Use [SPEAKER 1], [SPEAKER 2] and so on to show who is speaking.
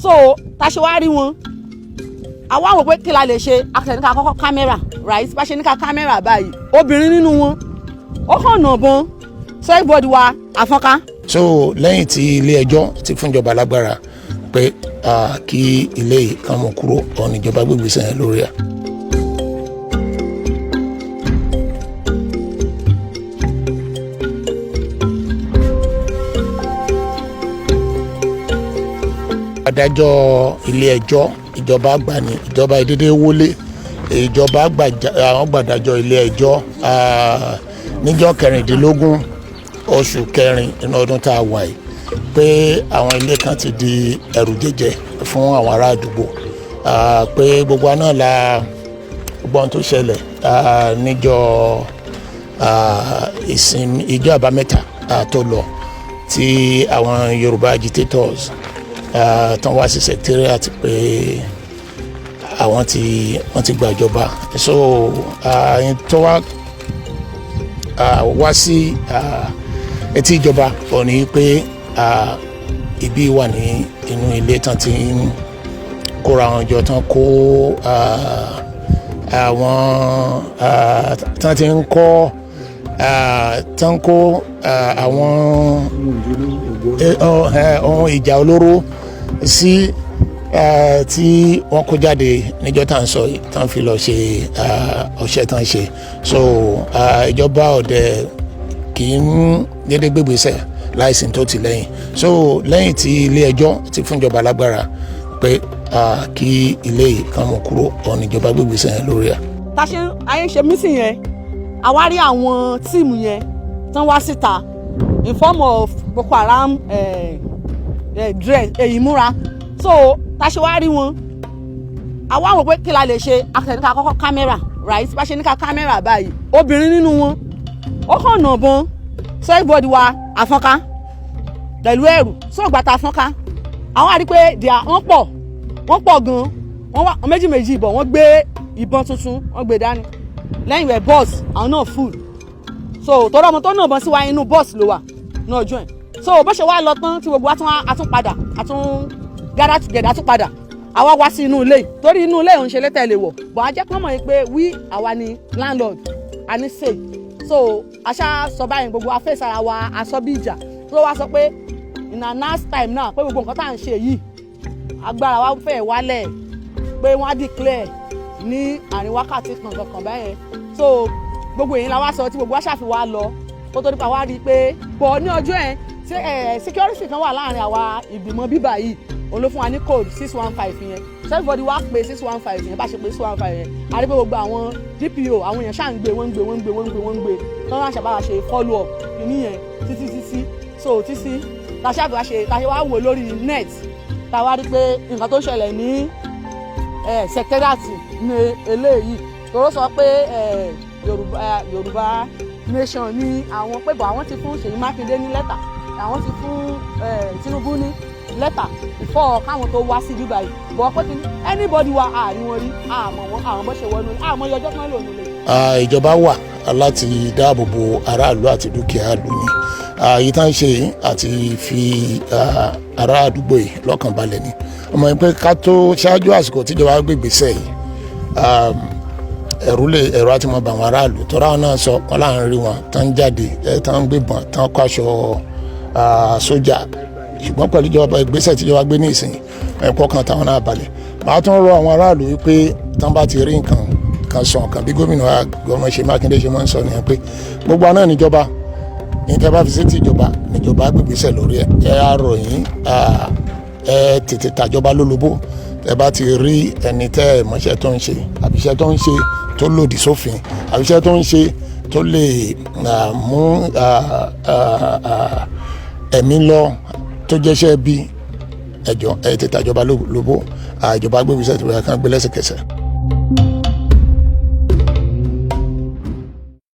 [SPEAKER 1] So tá a ṣe wá rí wọn, àwa wò pé kí la lè ṣe. Akẹ́kọ̀ọ́ ní ká kọ́kọ́ camera, right? Bá ṣe ní ká camera báyìí, obìnrin nínú wọn, ó kàn nà bọn. So everybody wa àfọ́nká.
[SPEAKER 2] So lẹ́yìn tí ilé ẹjọ́ ti fúnjọba lágbára pé kí ilé yìí kan mú kúrò, ọ̀nà ìjọba gbégbèsè yẹn lórí ẹ̀. Adájọ́ ilé ẹjọ́, ìjọba àgbà ní ìjọba ìdédé wọlé, ìjọba àgbà, àwọn gbàdájọ́ ilé ẹjọ́ níjọ́ 16 oṣù kẹrin inú ọdún tá a wà yìí pé àwọn ilé kan ti di ẹrù jẹjẹ fún àwọn ará àdúgbò, pé gbogbo wa náà la gbọ́n tó ṣẹlẹ̀ níjọ́ ìsinmi, ìjọ́ àbámẹ́ta tó lọ, tí àwọn Yorùbá agitators tán wá sí secretariat pé àwọn tí wọ́n ti gbàjọba. So tó wá wá sí etí ìjọba ò ní pé ibi wà ní inú ilé tán ti ń kóra wọn jọ, tán kó àwọn tán ti ń kọ́, tán kó àwọn ohun ìjà olóró sí, tí wọ́n kó jáde níjọ́ tá à ń sọ yìí, tán fi lọ ṣe ọṣẹ́ tán ṣe. So ìjọba ọ̀dẹ kì í dédé gbégbèsè láìsí tó ti lẹ́yìn. So lẹ́yìn tí ilé ẹjọ́ ti fúnjọba lágbára pé kí ilé yìí kan mú kúrò, ọ̀nà ìjọba gbégbèsè yẹn lórí ẹ̀.
[SPEAKER 1] Tá a ṣe ayé ń ṣe meeting yẹn, àwa rí àwọn team yẹn tán wá síta in form of Boko Haram dress, èyí múra. So tá a ṣe wá rí wọn, àwa wò pé kí la lè ṣe. Akẹ́kọ̀ọ́ ní ká kọ́kọ́ camera, right? Bá ṣe ní ká camera báyìí, obìnrin nínú wọn, ó kàn nà bọn. So everybody wa àfọ́nká pẹ̀lú ẹ̀rù. So ìgbà tá a fọ́nká, àwọn àrí pé wọ́n pọ̀, wọ́n pọ̀ gan. Wọ́n wá méjì méjì ìbọn, wọ́n gbé ìbọn tuntun, wọ́n gbé dání. Lẹ́yìn rẹ̀, bus àwọn náà full. So tọ́lọ́ ọmọ tó nà bọn sí wa, inú bus ló wà ní ọjọ́ ẹ̀. So bó ṣe wá lọ tán, tí gbogbo wa tún a tún padà, a tún gather together, a tún padà, àwa wá sí inú ilé, torí inú ilé òun ṣe létẹ̀ lè wọ̀ bọ̀. A jẹ́ kí wọ́n mọ̀ pé wí àwa ni landlord, a ní say. So aṣá sọ báyìí, gbogbo afẹ́sẹ̀ ara wa aṣọ bí ìjà tó wá sọ pé in a next time náà, pé gbogbo nǹkan tá à ń ṣe yìí, agbára wa fẹ́ wálẹ̀, pé wọ́n á declare ní àárín wákàtí kankan kan báyẹn. So gbogbo èyí la wá sọ tí gbogbo wa ṣàfi wá lọ, kó tó nípa wá rí i pé bọ̀ ní ọjọ́ yẹn, security kan wà láàrin àwa ìgbìmọ̀ bíbà yìí, òun ló fún wa ní code 615 yẹn. So everybody wá pé 615 yẹn. Bá ṣe pé 615 yẹn, a rí pé gbogbo àwọn DPO, àwọn èèyàn ṣáà ń gbé, wọ́n ń gbé, wọ́n ń gbé, wọ́n ń gbé, wọ́n ń gbé, tí wọ́n ṣàbáwá ṣe follow up kìíní yẹn títí títí. So títí tá a ṣàbíwá ṣe, tá a ṣe wá wò lórí net, tá a wá rí pé nǹkan tó ń ṣẹlẹ̀ ní secretariat ní eléyìí, tó sọ pé Yorùbá nation ní àwọn pé bọ̀, àwọn ti fún Ṣèyí Mákindé ní lẹ́tà, àwọn ti fún Tinubu ní lẹ́tà before káwọn tó wá sí bíbá yìí bọ̀, pé kí anybody wa àárín wọn rí, àmọ́ wọn, àwọn bó ṣe wọnú, àmọ́ iye ọjọ́ kan lò nílé.
[SPEAKER 2] Ìjọba wà láti dáàbò bo aráàlú àti dúkìá ìlú ni. Èyí tá ń ṣe yìí àti fi ará àdúgbò yìí lọ́kàn balẹ̀ ni. Ọmọ yẹn pé ká tó ṣáájú àsìkò tíjọba gbé ìgbésẹ̀ yìí, ẹ̀rù lè ẹ̀rù àti mọ̀ bá àwọn aráàlú tọ́ra àwọn náà sọ wọn láàrin rí wọn tán jáde, tán gbébọn, tán kó aṣọ sójà. Ṣùgbọ́n pẹ̀lú ìjọba, ìgbésẹ̀ tíjọba gbé ní ìsìn, ẹ̀kọ́ kan táwọn náà balẹ̀. Màá tún rọ àwọn aráàlú wípé tán bá ti rí nǹkan kan, sọ nǹkan. Bí gómìnà wa, gómìnà Ṣèyí Mákindé, ṣe máa ń sọ nìyẹn pé gbogbo àná níjọba ní tẹ́ bá fi sétí ìjọba, níjọba gbégbésẹ̀ lórí ẹ̀. Ẹ á rọ̀ yín, ẹ tètè tàjọba lólobó. Tẹ́ bá ti rí ẹni tẹ́ ẹ mọṣẹ́ tó ń ṣe, àbíṣẹ́ tó ń ṣe tó lòdì sófin, àbíṣẹ́ tó ń ṣe tó lè mú ẹ̀mí lọ, tó jẹ́ṣẹ́ bí ẹjọ́, ẹ tètè tàjọba lólobó. Ìjọba gbégbésẹ̀ tó yẹ kán gbé lẹ́sẹ̀kẹsẹ̀.